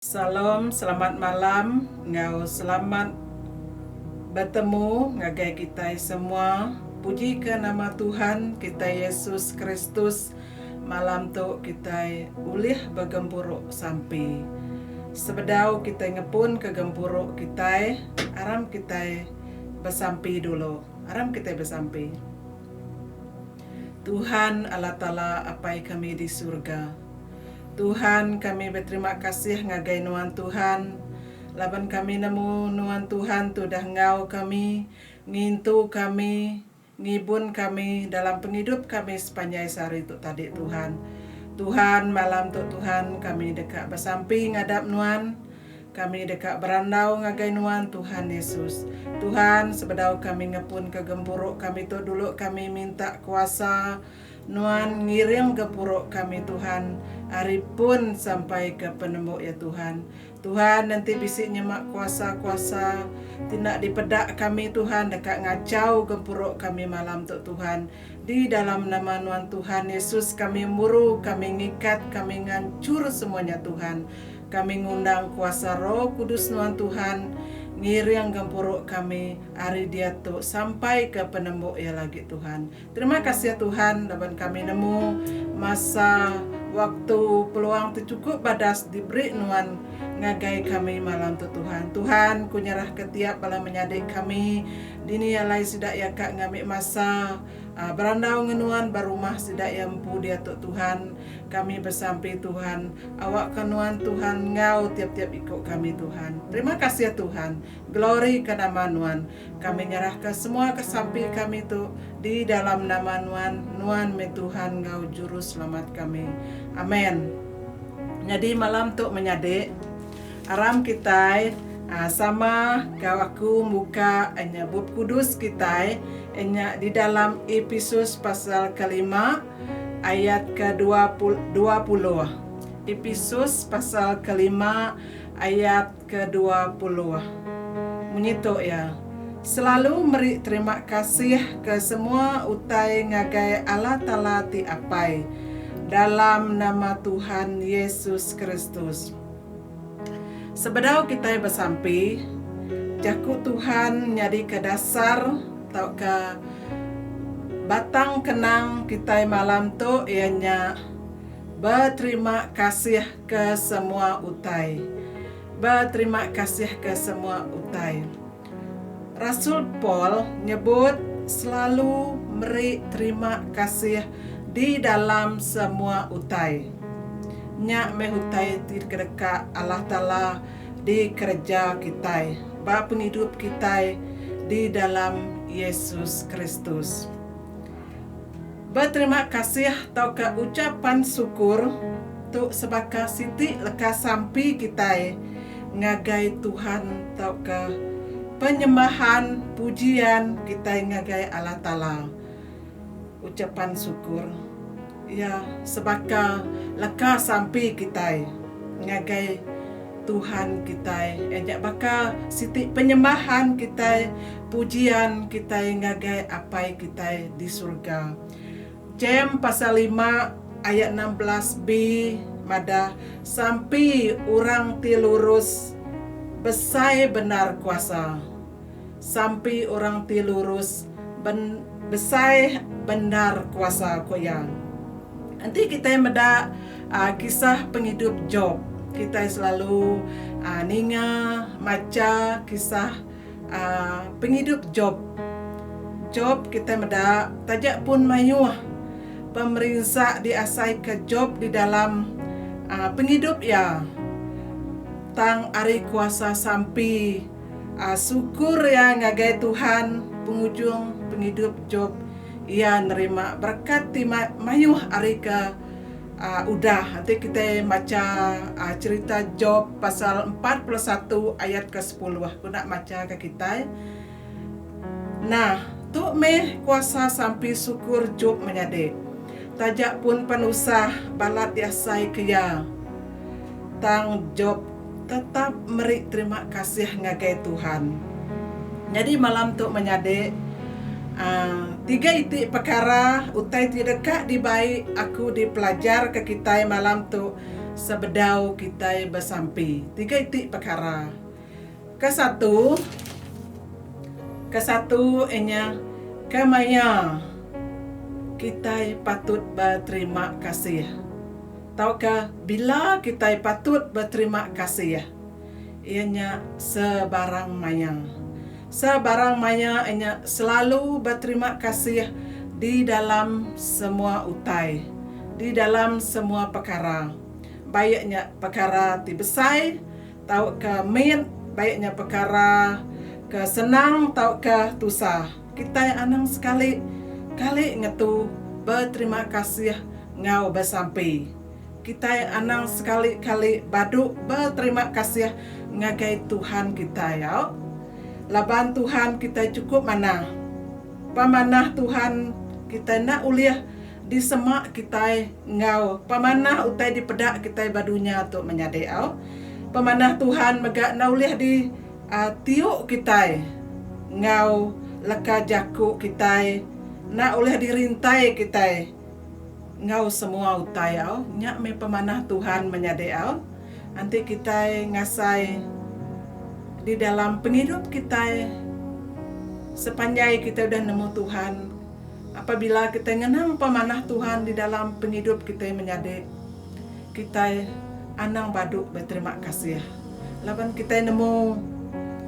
Salam, selamat malam enggau selamat betemu ngagai kitai semua. Puji ke nama Tuhan kitai Yesus Kristus malam tu kitai ulih begempuru sampi. Sebedau kitai ngepun ke gempuru kitai, aram kitai besampi dulu. Aram kitai besampi. Tuhan Allah Taala Apai kami di surga. Tuhan kami beterima kasih ngagai Nuan Tuhan laban kami nemu Nuan Tuhan tu udah enggau kami, ngintu kami, ngibun kami dalam pengidup kami sepanjai sehari tu tadi Tuhan. Tuhan malam tu Tuhan kami deka besampi ngadap Nuan, kami deka berandau ngagai Nuan Tuhan Yesus. Tuhan sebedau kami ngepunka gempuru kami tu dulu kami minta kuasa Nuan ngiring gempuru kami Tuhan ari pun sampai ke penembu iya Tuhan. Tuhan enti bisi nyema kuasa kuasa ti enda dipeda kami Tuhan deka ngachau gempuru kami malam tu Tuhan. Di dalam nama Nuan Tuhan Yesus kami muru kami ngikat kami nganchur semua nya Tuhan. Kami ngundang kuasa Roh Kudus Nuan Tuhan ngiring gempuru kami ari diatu sampai ke penembu iya lagi Tuhan. Terima kasih Tuhan laban kami nemu masa, waktu, peluang ti chukup badas diberi Nuan ngagai kami malam tu Tuhan. Tuhan, ku nyerahka tiap bala menyadi kami dini alai sida iya ka ngambi masa berandau ngan Nuan ba rumah sida iya empu diatu Tuhan. Kami besampi Tuhan, awakka Nuan Tuhan enggau tiap-tiap iku kami Tuhan. Terima kasih Tuhan. Glory ka nama Nuan. Kami nyerahka semua ke sampi kami tu di dalam nama Nuan, Nuan meh Tuhan enggau Juruselamat kami. Amen. Nyadi malam tu menyadi, aram kitai sama enggau aku muka nya Bup Kudus kitai nya di dalam Episus pasal kelima ayat ke 20. Episus pasal kelima ayat Ke-20. Munyi tu iya, Selalu meri terima kasih ke semua utai ngagai Allah Taala ti Apai, dalam nama Tuhan Yesus Kristus. Sebedau kitai besampi, Jaku Tuhan nyadika dasar tauka batang kenang kitai malam tu iya nya beterima kasih ke semua utai. Beterima kasih ke semua utai. Rasul Paul nyebut selalu meri terima kasih di dalam semua utai. Nya meh utai ti kedeka Allah Taala dikereja kitai ba pengidup kitai di dalam Yesus Kristus. Beterima kasih tauka ucapan syukur tu sebaka siti leka sampi kitai ngagai Tuhan tauka penyembahan pujian kitai ngagai Allah Taala. Ucapan syukur iya sebaka leka sampi kitai ngagai Tuhan kitai iya nya baka siti penyembahan kitai, pujian kitai ngagai Apai kitai di surga. James pasal lima ayat 16 b madah sampi orang ti lurus besai bendar kuasa. Sampi orang ti lurus ben besai bendar kuasa, ku iya. Enti kitai meda kisah pengidup Jop, kitai selalu ninga, macha kisah pengidup Jop. Jop kitai meda taja pun mayuh pemerinsa diasaika Jop di dalam pengidup iya, tang ari kuasa sampi Syukur iya ngagai Tuhan pengujung pengidup Jop iya nerima berekat ti mayuh ari ke udah. Enti kitai macha cherita Jop pasal 41 ayat ke sepuluh ku enda macha ke kitai. Nah, tu meh kuasa sampi syukur Jop menyadi. Taja pun penusah balat diasai ke iya tang Jop Tetap meri terima kasih ngagai Tuhan. Nyadi malam tu menyadi tiga iti pekara utai ti deka dibai aku dipelajarka kitai malam tu. sebedau kitai besampi. Tiga iti pekara. Kesatu, kesatu inya kemaya kitai patut beterima kasih tauka bila kitai patut beterima kasih iya nya sebarang maya. Sebarang maya inya selalu beterima kasih di dalam semua utai, di dalam semua pekara. Baik nya pekara ti besai tauka mit, baik nya pekara ke senang tauka tusah. Kitai anang sekali kali ngetu beterima kasih enggau besampi. Kitai anang sekali-kali badu beterima kasih ngagai Tuhan kitai au. Laban Tuhan kitai chukup manah. Pemanah Tuhan kitai enda ulih disema kitai enggau pemanah utai dipeda kitai ba dunya tu menyadi au. Pemanah Tuhan mega enda ulih di tiu kitai enggau leka jaku kitai, enda ulih dirintai kitai. Enggau semua utai au, nya meh pemanah Tuhan menyadi au. Enti kitai ngasai di dalam pengidup kitai sepanjai kitai udah nemu Tuhan, apabila kitai ngenang pemanah Tuhan di dalam pengidup kitai menyadi, kitai anang badu beterima kasih laban kitai nemu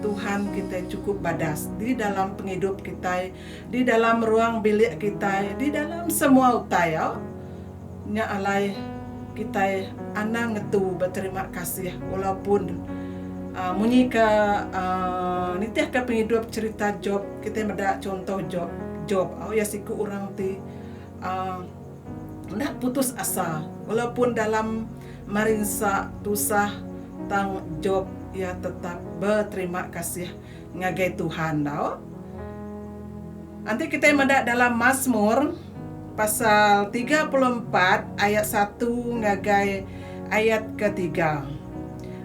Tuhan kitai chukup badas di dalam pengidup kitai. Di dalam ruang bilik kitai, di dalam semua utai au. Nya alai kitai anang ngetu beterima kasih walaupun munyi ke nitihka pengidup cherita Job kitai meda chunto Job Job au iya siku orang ti enda putus asa walaupun dalam merinsa tusah tang Job iya tetap beterima kasih ngagai Tuhan tau. Enti kitai meda dalam Masmur pasal 34 ayat satu ngagai ayat ketiga.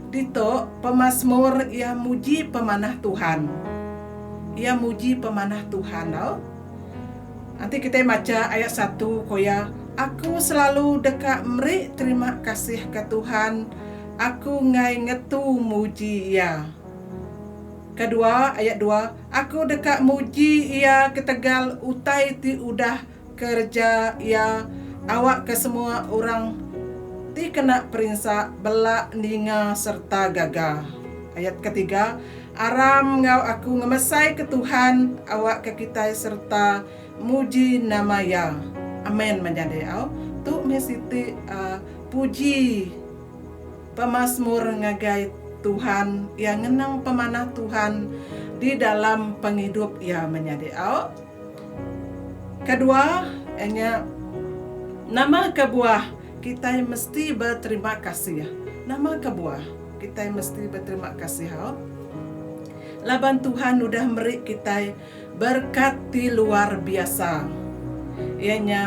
Ditu pemasmur iya muji pemanah Tuhan. Iya muji pemanah Tuhan tau. Enti kitai macha ayat satu ko iya, Aku selalu deka meri terima kasih ke Tuhan, aku enggai ngetu muji Iya. Kedua, ayat dua, Aku deka muji Iya ketegal utai ti udah kereja Iya awakka semua orang ti kena perinsa bela ninga sereta gaga. Ayat ketiga, Aram enggau aku ngemesaika Tuhan awakka kitai sereta muji nama Iya. Amen menyadi au. Tu meh siti puji. Pemasmur ngagai Tuhan, iya ngenang pemanah Tuhan di dalam pengidup iya menyadi au. Kedua, iya nya nama kebuah kitai mesti beterima kasih. Nama kebuah kitai mesti beterima kasih au? Laban Tuhan udah meri kitai berekat ti luar biasa. Iya nya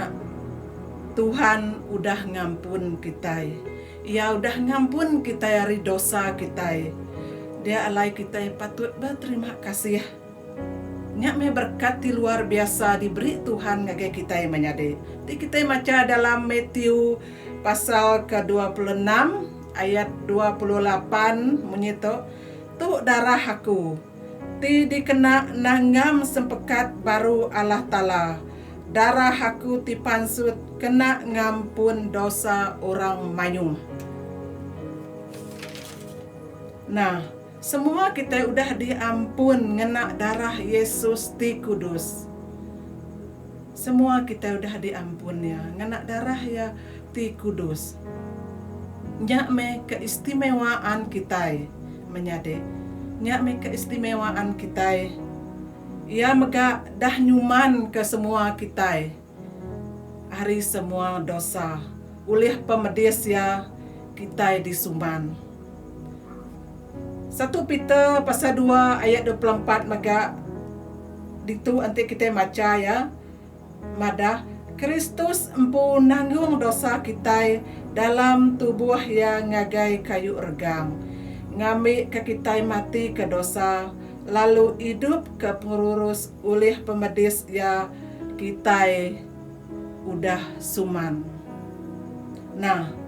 Tuhan udah ngampun kitai. Iya udah ngampun kitai ari dosa kitai. Dia alai kitai patut beterima kasih. Nya meh berekat ti luar biasa diberi Tuhan ngagai kitai menyadi. Ti kitai macha dalam Matthew pasal ke 26 ayat 28 munyi tu, Tu darah aku, ti dikena nanggam sempekat baru Allah Taala. Darah aku ti pansut kena ngampun dosa orang mayuh. Nah, semua kitai udah diampun ngena darah Yesus ti kudus. Semua kitai udah diampun Iya ngena darah Iya ti kudus. Nya meh keistimewaan kitai, menyadi. Nya meh keistimewaan kitai. Iya mega dah nyumanka semua kitai ari semua dosa. Ulih pemedis Iya, kitai disuman. Satu Peter pasal dua ayat 24 mega ditu enti kitai macha iya madah, Kristus empu nanggung dosa kitai dalam tubuh Iya ngagai kayu regang, ngambika kitai mati ke dosa lalu idup ke pengerurus ulih pemedis Iya kitai udah suman. Nah.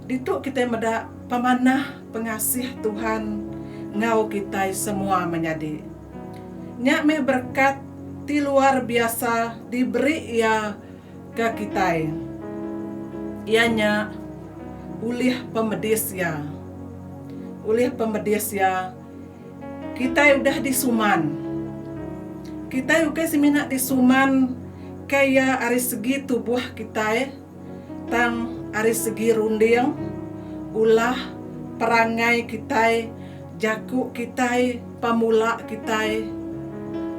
Ditu kitai meda pemanah pengasih Tuhan enggau kitai semua menyadi. Nya meh berekat ti luar biasa diberi Iya ke kitai, iya nya ulih pemedis Iya. Ulih pemedis Iya, kitai udah disuman. Kitai ukai semina disuman ke Iya ari segi tubuh kitai, Tang ari segi runding, ulah, perangai kitai, jaku kitai, pemula kitai,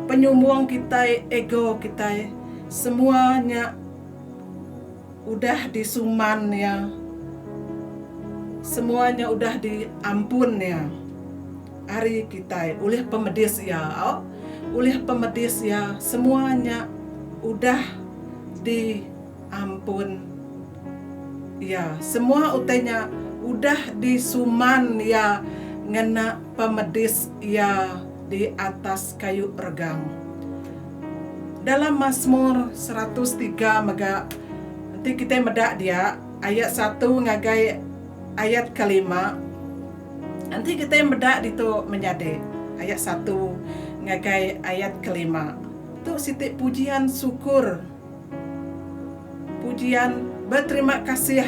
penyumbung kitai, ego kitai, semua nya udah disuman iya, semua nya udah diampun iya ari kitai ulih pemedis iya. Au, ulih pemedis iya semua nya udah di. Ampun Iya, semua utai nya udah disuman Iya ngena pemedis Iya di atas kayu regang. Dalam Masmur 103 mega, enti kitai meda dia, ayat satu ngagai ayat kelima, enti kitai meda ditu menyadi ayat satu ngagai ayat kelima, tu siti pujian syukur. Pujian beterima kasih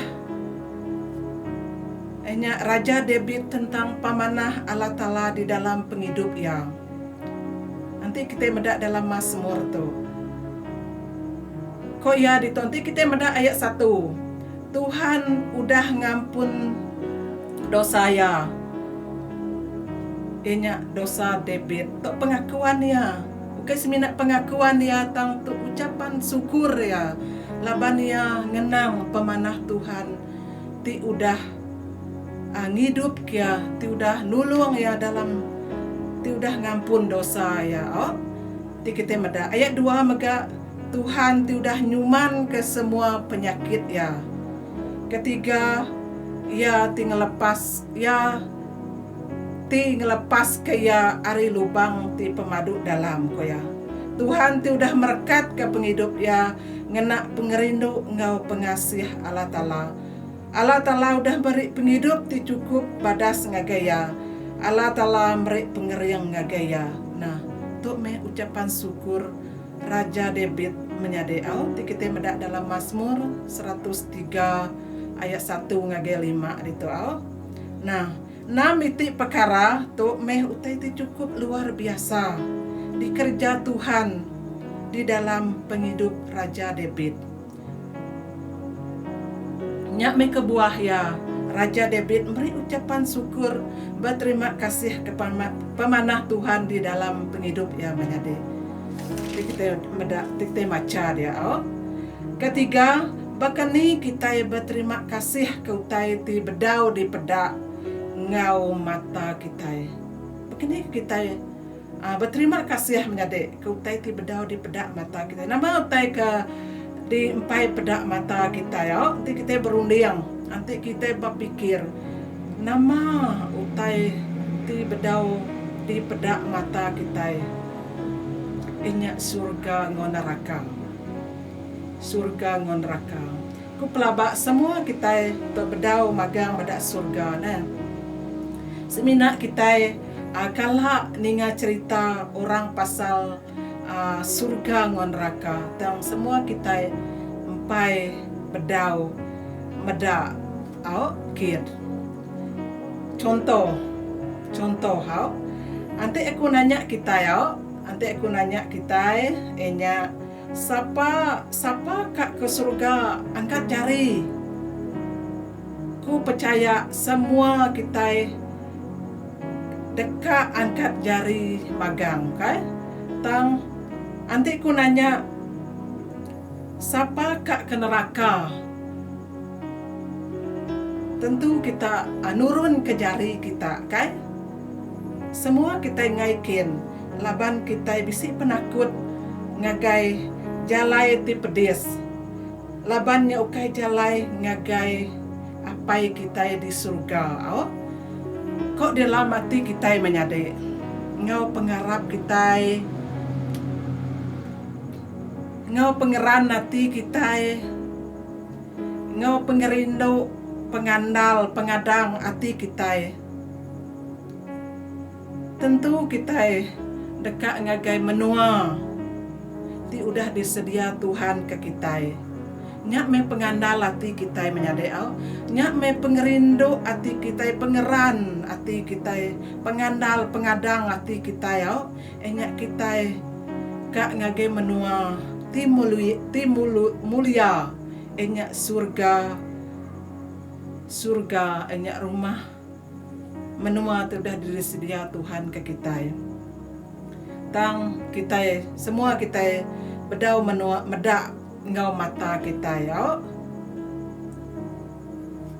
nya Raja David tentang pamanah Allah Taala di dalam pengidup iya. Enti kitai meda dalam Masmur tu. Ko iya ditu enti kitai meda ayat satu, Tuhan udah ngampun dosa iya. Iya nya dosa David. Tu pengakuan iya. Ukai semina pengakuan iya tang tu ucapan syukur iya laban iya ngenang pemanah Tuhan ti udah ngidup iya, ti udah nulung iya dalam ti udah ngampun dosa iya. Au ti kitai meda ayat dua mega Tuhan ti udah nyumanka semua penyakit iya. Ketiga iya ti ngelepas iya. Ti ngelepaska iya ari lubang ti pemadu dalam, ku iya. Tuhan ti udah merekatka pengidup iya ngena pengerindu enggau pengasih Allah Taala. Allah Taala udah meri pengidup ti chukup badas ngagai iya. Allah Taala meri pengering ngagai iya. Nah, tu meh ucapan syukur Raja David menyadi au ti kitai meda dalam Masmur 103 ayat satu ngagai lima ditu au. Nah, Enam iti pekara tu meh utai ti chukup luar biasa dikereja Tuhan di dalam pengidup Raja David. Nya meh kebuah iya, Raja David meri ucapan syukur beterima kasih ke pemanah Tuhan di dalam pengidup iya menyadi. Ti kitai meda, ti kitai macha dia. Ketiga, baka ni kitai beterima kasih ke utai ti bedau dipeda enggau mata kitai? Baka ni kitai beterima kasih menyadi ke utai ti bedau dipeda mata kitai? Nama utai ke diempai peda mata kitai? Enti kitai berunding, enti kitai bepikir, nama utai ti bedau dipeda mata kitai? Inya surga enggau neraka. Surga enggau neraka. Ku pelaba semua kitai tu bedau magang meda surga neh. Semina kitai kala ninga cherita orang pasal surga enggau neraka tang semua kitai empai bedau meda au kin. Chunto, chunto au. Enti aku nanya kitai au, enti aku nanya kitai inya. Sapa sapa ka ke surga angkat jari. Ku pechaya semua kitai deka angkat jari magang kai. Tang anti ku nanya sapa ka ke neraka tentu kita nurun ke jari kita kai. Semua kitai enggai kin laban kitai bisi penakut ngagai jalai ti pedis laban nya ukai jalai ngagai Apai kitai di surga. Au. Ko dalam ati kitai menyadi enggau pengarap kitai enggau pengeran ati kitai enggau pengerindu. pengandal pengadang ati kitai. Tentu kitai deka ngagai menua ti udah disedia Tuhan ke kitai. Nya meh pengandal ati kitai menyadi au. Nya meh pengerindu ati kitai, pengeran ati kitai, pengandal pengadang ati kitai au. Eh nya kitai ka ngagai menua ti ti mulia eh nya surga. Surga eh nya rumah. Menua ti udah disedia Tuhan ke kitai. Tang kitai semua kitai bedau menua meda enggau mata kitai au.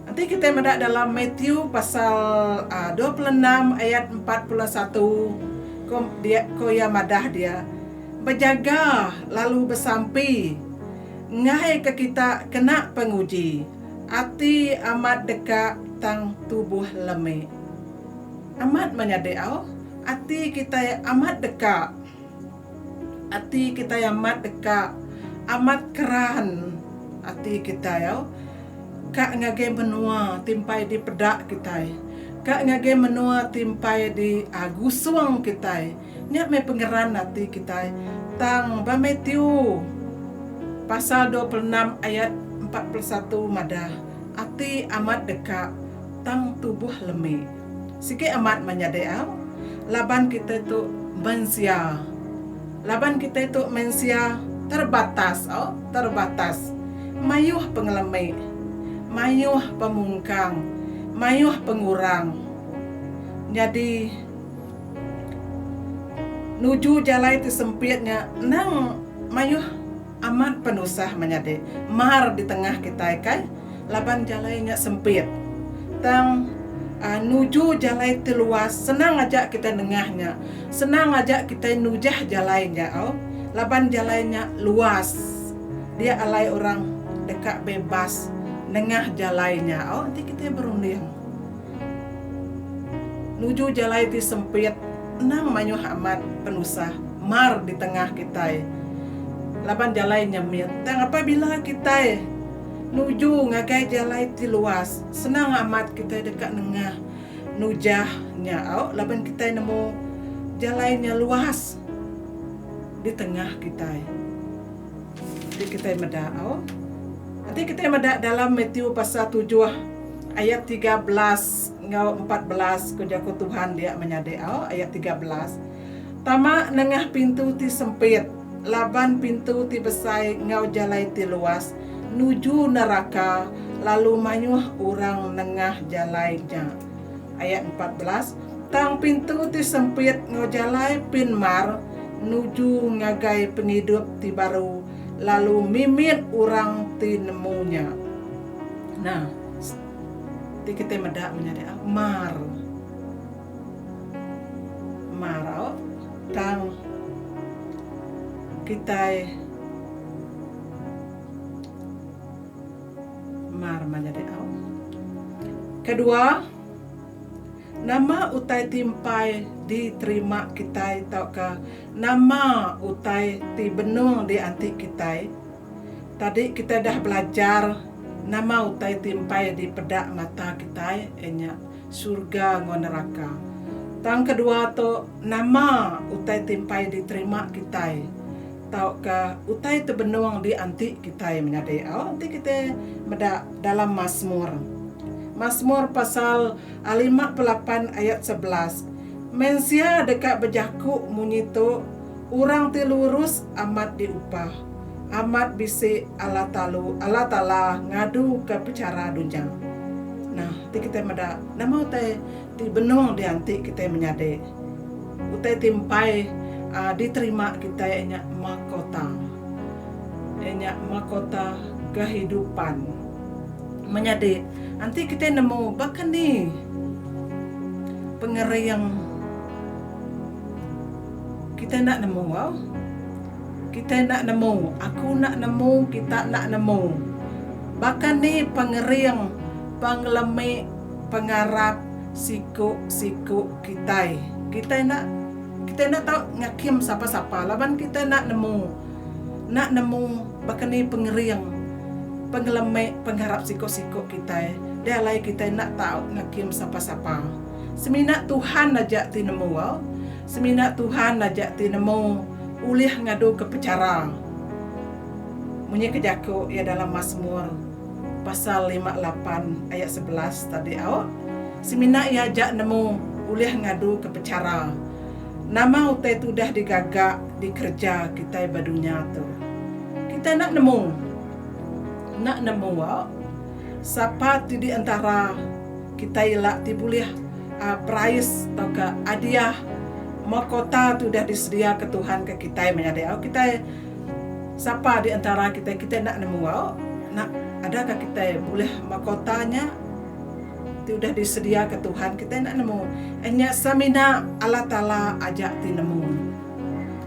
Enti kitai meda dalam Matthew pasal 26 ayat 41 ko dia ko iya madah dia, Bejaga lalu besampi enggai ke kita kena penguji. Ati amat deka tang tubuh lemi. Amat menyadi au, ati kitai amat deka. Ati kitai amat deka, amat keran ati kitai au ka ngagai menua ti empai dipeda kitai, ka ngagai menua ti empai digusung kitai. Nya meh pengeran ati kitai. Tang ba Matthew pasal 26 ayat 41 madah, Ati amat deka, tang tubuh lemi. Sigi amat menyadi au, laban kitai tu mensia. Laban kitai tu mensia terbatas au, terbatas. Mayuh pengelemi, mayuh pemungkang, mayuh pengurang. Nyadi. Nuju jalai ti sempit nya endang mayuh amat penusah menyadi mar ditengah kitai kai laban jalai nya sempit. Tang nuju jalai ti luas senang aja kitai nengah nya, senang aja kitai nujah jalai nya au laban jalai nya luas dia alai orang deka bebas nengah jalai nya au enti kitai berunding. Nuju jalai ti sempit endang mayuh amat penusah mar ditengah kitai laban jalai nya mit. Tang apabila kitai nuju ngagai jalai ti luas senang amat kitai deka nengah nujah nya au laban kitai nemu jalai nya luas ditengah kitai. Enti kitai meda au. Enti kitai meda dalam Matthew pasal tujuh ayat 13 enggau 14 ku jaku Tuhan dia menyadi au ayat 13. Tama nengah pintu ti sempit laban pintu ti besai enggau jalai ti luas nuju neraka lalu mayuh orang nengah jalai nya. Ayat 14 Tang pintu ti sempit enggau jalai pin mar nuju ngagai pengidup ti baru lalu mimit orang ti nemu nya. Nah, ti kitai meda menyadi mar. Mar au tang kitai mar menyadi au. Kedua, Nama utai ti empai diterima kitai tauka nama utai ti benung dianti kitai? Tadi kitai dah belajar nama utai ti empai dipeda mata kitai iya nya surga enggau neraka. Tang kedua tu nama utai ti empai diterima kitai tauka utai ti benung dianti kitai menyadi. Au enti kitai meda dalam Masmur. Masmur pasal 58 ayat 11, Mensia deka bejaku munyi tu, Orang ti lurus amat diupah, amat bisi Allah Talu, Allah Taala ngaduka pechara dunya. Nah, ti kitai meda nama utai ti benung dianti kitai menyadi. Utai ti empai diterima kitai nya mahkota. Iya nya mahkota kehidupan. Menyadi, enti kitai nemu baka ni pengering kitai enda nemu au. Kitai enda nemu, aku enda nemu, kita enda nemu. Baka ni pengering pengelemi pengarap siku-siku kitai. Kitai enda kitai enda tau ngakim sapa-sapa laban kitai enda nemu. Enda nemu baka ni pengering pengelemi pengarap siku-siku kitai. Deh alai kitai enda tau ngakim sapa-sapa. Semina Tuhan aja ti nemu au. Semina Tuhan aja ti nemu ulih ngaduka pechara. Munyi ke jaku iya dalam Masmur pasal 58 ayat 11 tadi au. Semina iya aja nemu ulih ngaduka pechara. Nama utai ti udah digaga dikereja kitai ba dunya tu. Kitai enda nemu. Enda nemu au. Sapa ti di entara kitai ila ti bulih perais tauka hadiah mahkota ti udah disediaka Tuhan ke kitai menyadi au kitai sapa di entara kitai kitai enda nemu au enda adakah kitai bulih mahkota nya ti udah disediaka Tuhan kitai enda nemu nya semina Allah Taala aja ti nemu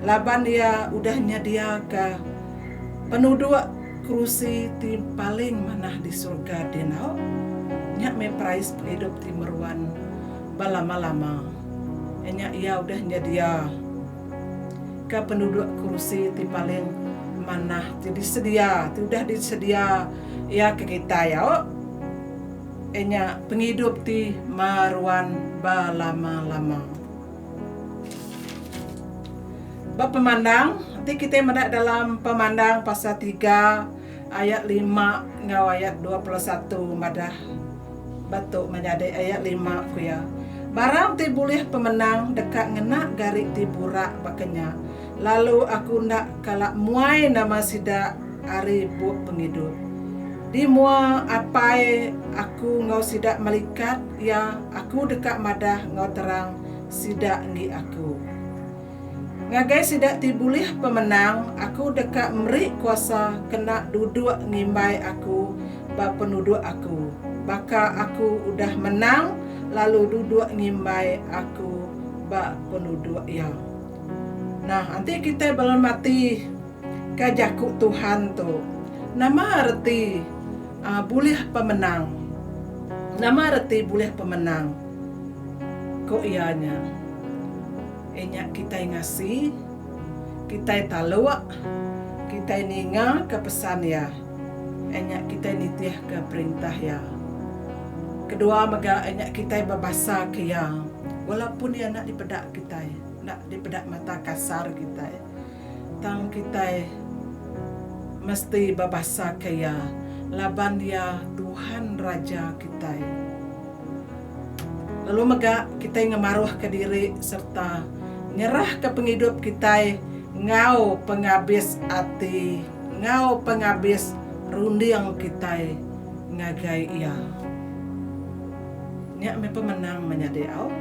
laban iya udah nyediaka penuduk Kerusi ti paling manah di surga din au, nya meh perais pengidup ti meruan belama-lama. Nya iya udah nyedia ke penuduk kerusi ti paling manah ti disedia ti udah disedia iya ke kitai au. Nya pengidup ti meruan belama-lama. Ba pemandang, enti kitai meda dalam Pemandang pasal tiga ayat lima enggau ayat 21 madah ba tu menyadi ayat lima ku iya, Barang ti bulih pemenang deka ngena gari ti burak baka nya, lalu aku enda kala muai nama sida ari bup pengidup. Di mua Apai aku enggau sida melikat Iya, aku deka madah enggau terang sida enggi aku. Ngagai sida ti bulih pemenang, aku deka meri kuasa kena duduk ngimbai aku ba penuduk aku, baka aku udah menang lalu duduk ngimbai aku ba penuduk Iya. Nah, enti kitai belemati ka jaku Tuhan tu, nama reti bulih pemenang? Nama reti bulih pemenang? Ku iya nya. Iya nya kitai ngasi, kitai taluk, kitai ningaka pesan Iya. Iya nya kitai nitihka perintah Iya. Kedua mega iya nya kitai bebasaka Iya walaupun Iya enda dipeda kitai, enda dipeda mata kasar kitai. Tang kitai mesti bebasaka Iya laban Iya Tuhan Raja kitai. Lalu mega kitai ngemaruhka diri sereta nyerahka pengidup kitai enggau pengabis ati enggau pengabis runding kitai ngagai Iya. Nya meh pemenang menyadi au.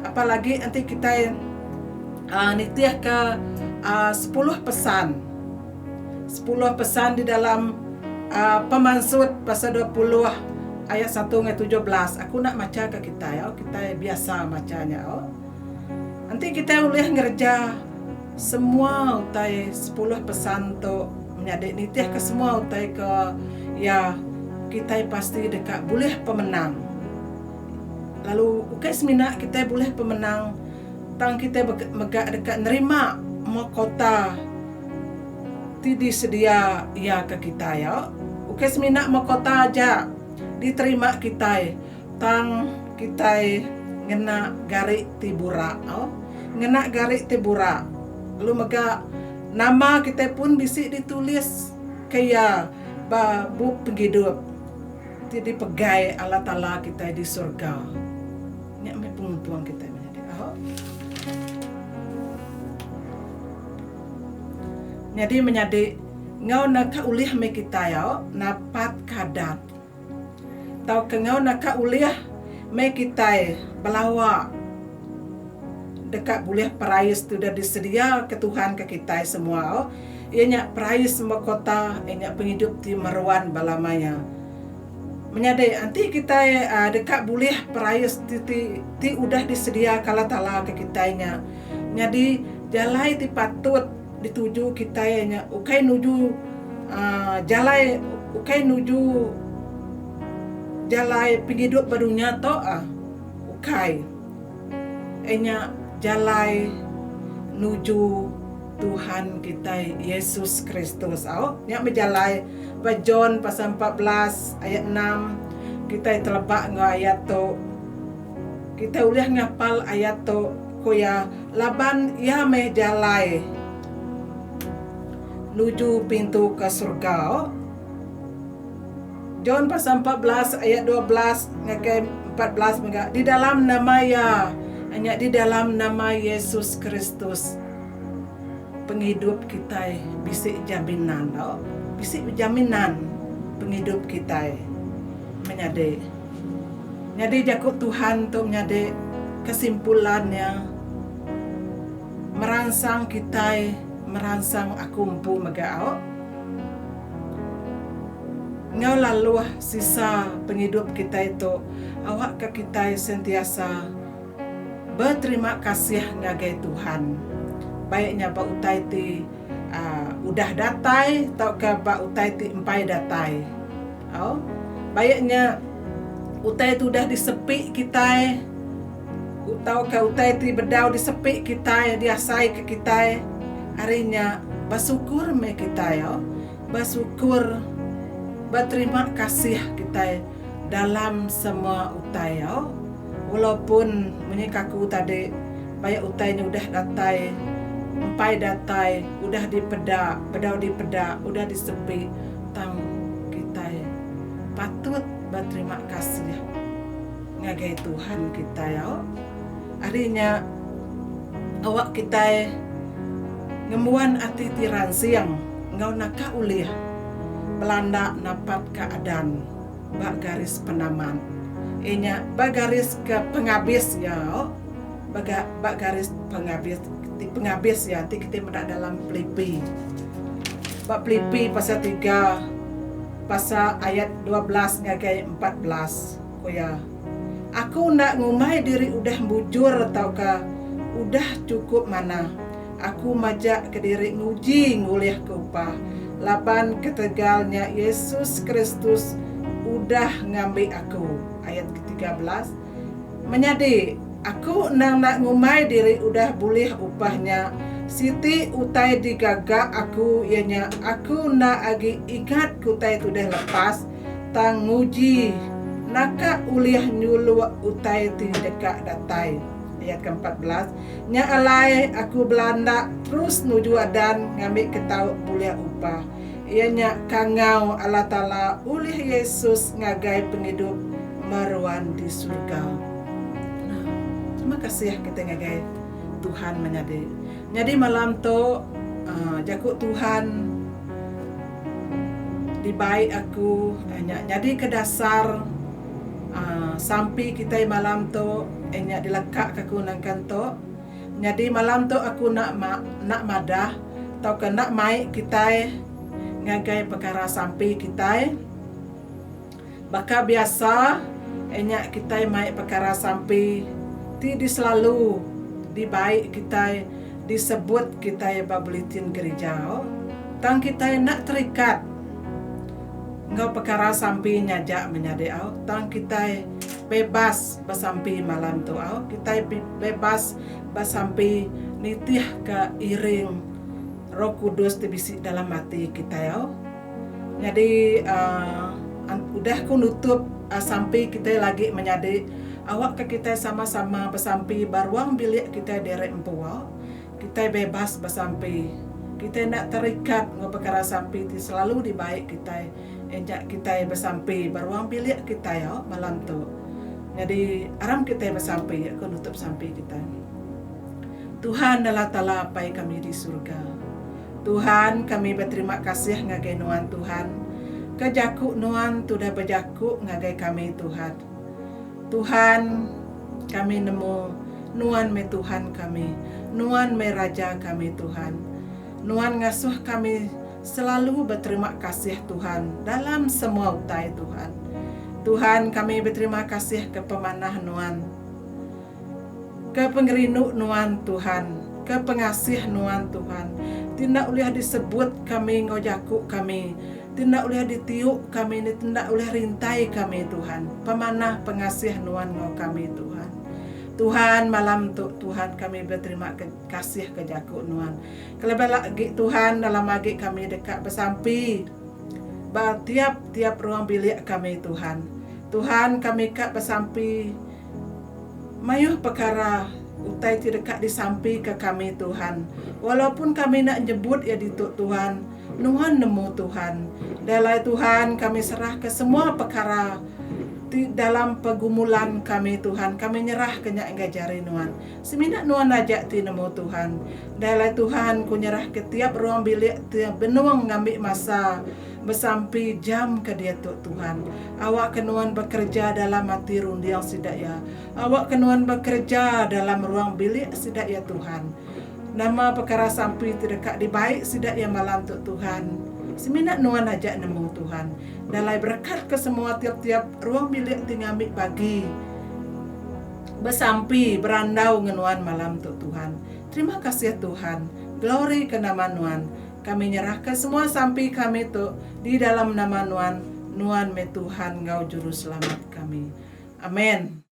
Apalagi enti kitai uhh nitihka uhh sepuluh pesan. Sepuluh pesan di dalam uhh Pemansut pasal 20 ayat satu ngagai 17. Aku enda macha ka kitai au, kitai biasa macha nya au. Enti kitai ulih ngereja semua utai sepuluh pesan tu menyadi nitihka semua utai ke iya, kitai pasti deka bulih pemenang. Lalu ukai semina kitai bulih pemenang tang kitai mega deka nerima mahkota ti disedia iya ke kitai. Ukai semina mahkota aja diterima kitai tang kitai ngena gari ti burak. Ngena gari ti burak lalu mega nama kitai pun bisi ditulis ke iya ba bup pengidup. Ti dipegai Allah Taala kitai di surga. Nya meh penguntung kitai menyadi au. Nyadi menyadi enggau naka ulih meh kitai au napat ka adat tauka enggau naka ulih meh kitai belawa deka bulih perais ti udah disedia ke Tuhan ke kitai semua au. Iya nya perais mekota iya nya pengidup ti meruan bala maya. Menyadi enti kitai deka bulih perais ti ti ti udah disedia ke Allah Taala ke kitai nya nyadi jalai ti patut dituju kitai iya nya ukai nuju uhh jalai ukai nuju jalai pengidup ba dunya tu ah ukai. Iya nya jalai nuju Tuhan kitai Yesus Kristus. Au, nya meh jalai ba John pasal 14 ayat 6. Kitai teleba enggau ayat tu. Kitai ulih ngapal ayat tu, ku iya, laban iya meh jalai nuju pintu ke surga. John pasal 14 ayat 12 ngagai 14 mega, di dalam nama iya, nya di dalam nama Yesus Kristus, pengidup kitai bisi jaminan. Bisi jaminan pengidup kitai menyadi. Nyadi jaku Tuhan tu menyadi kesimpulan iya meransang kitai meransang aku empu mega au. Enggau laluh sisa pengidup kitai tu awakka kitai sentiasa beterima kasih ngagai Tuhan baik nya ba utai ti uhh udah datai tauka ba utai ti empai datai. Au. Baik nya utai ti udah disepi kitai tauka utai ti bedau disepi kitai diasaika kitai ari nya besukur meh kitai au. Besukur beterima kasih kitai dalam semua utai au. Walaupun munyi ka aku tadi baik utai nya udah datai empai datai udah dipeda bedau dipeda udah disepi tang kitai patut beterima kasih ngagai Tuhan kitai au. Ari nya awak kitai ngembuan ati ti ransing enggau naka ulih belanda napatka adan ba garis penaman iya nya ba garis ke pengabis iya au ba ba garis pengabis ti pengabis iya ti kitai meda dalam Pilipi. Ba Pilipi pasal tiga pasal ayat 12 ngagai 14 ku iya, Aku enda ngumbai diri udah mujur tauka udah chukup manah. Aku majak kediri nguji ngulihka upah laban ketegal nya Yesus Kristus udah ngambi aku. Ayat ke-13, Menyadi, aku endang enda ngumbai diri udah bulih upah nya. Siti utai digaga aku iya nya aku enda agi ingat ke utai ti udah lepas tang nguji naka ulih nyuluk utai ti deka datai. Ayat ke-14, Nya alai aku belanda terus nuju adan ngambika tau bulih upah, iya nya kangau Allah Taala ulih Yesus ngagai pengidup meruan di surga. Nah, terima kasih kitai ngagai Tuhan menyadi. Nyadi malam tu uhh jaku Tuhan dibai aku nya nyadika dasar uhh sampi kitai malam tu nya dilekaka aku nangkan tu. Nyadi malam tu aku enda enda madah tauka enda mai kitai ngagai pekara sampi kitai. Baka biasa nya kitai mai pekara sampi ti diselalu dibai kitai disebut kitai ba buletin gerija. Tang kitai enda terikat enggau pekara sampi nya aja menyadi au. Tang kitai bebas besampi malam tu au. Kitai bebas besampi nitihka iring Roh Kudus ti bisi dalam ati kitai au. Nyadi uhh udah ku nutup sampi kitai lagi menyadi awakka kitai sama-sama besampi ba ruang bilik kitai diri empu au. Kitai bebas besampi. Kitai enda terikat enggau pekara sampi ti selalu dibai kitai nya kitai besampi ba ruang bilik kitai au malam tu. Nyadi aram kitai besampi aku nutup sampi kitai. Tuhan Allah Taala Apai kami di surga. Tuhan kami beterima kasih ngagai Nuan Tuhan ke jaku Nuan tudah bejaku ngagai kami Tuhan. Tuhan kami nemu Nuan meh Tuhan kami. Nuan meh Raja kami Tuhan. Nuan ngasuh kami selalu beterima kasih Tuhan dalam semua utai Tuhan. Tuhan kami beterima kasih ke pemanah Nuan. Ke pengerindu Nuan, Tuhan, ke pengasih Nuan, Tuhan, ti enda ulih disebut kami enggau jaku kami, ti enda ulih ditiu kami, ti enda ulih rintai kami, Tuhan, pemanah pengasih Nuan enggau kami, Tuhan. Tuhan, malam tu, Tuhan, kami beterima kasih ke jaku Nuan. Kelebih agi, Tuhan, dalam agi kami deka besampi ba tiap-tiap ruang bilik kami, Tuhan. Tuhan kami ka besampi mayuh pekara utai ti deka disampi ke kami Tuhan. Walaupun kami enda nyebut iya ditu Tuhan, Nuan nemu Tuhan. Dalai Tuhan kami serah ke semua pekara ti dalam pergumulan kami Tuhan, kami nyerah ke nya enggai jari Nuan. Semina Nuan aja ti nemu Tuhan. Dalai Tuhan ku nyerah ke tiap ruang bilik ti benung ngambi masa besampi jam ke diatu Tuhan. Awak ke Nuan bekereja dalam ati runding sida iya. Awak ke Nuan bekereja dalam ruang bilik sida iya Tuhan. Nama pekara sampi ti deka dibai sida iya malam tu Tuhan. Semina Nuan aja nemu Tuhan. Dalai berekat ke semua tiap-tiap ruang bilik ti ngambi bagi besampi berandau ngenuan malam tu Tuhan. Terima kasih Tuhan. Glory ke nama Nuan. Kami nyerahka semua sampi kami tu di dalam nama Nuan, Nuan meh Tuhan enggau Juruselamat kami. Amen.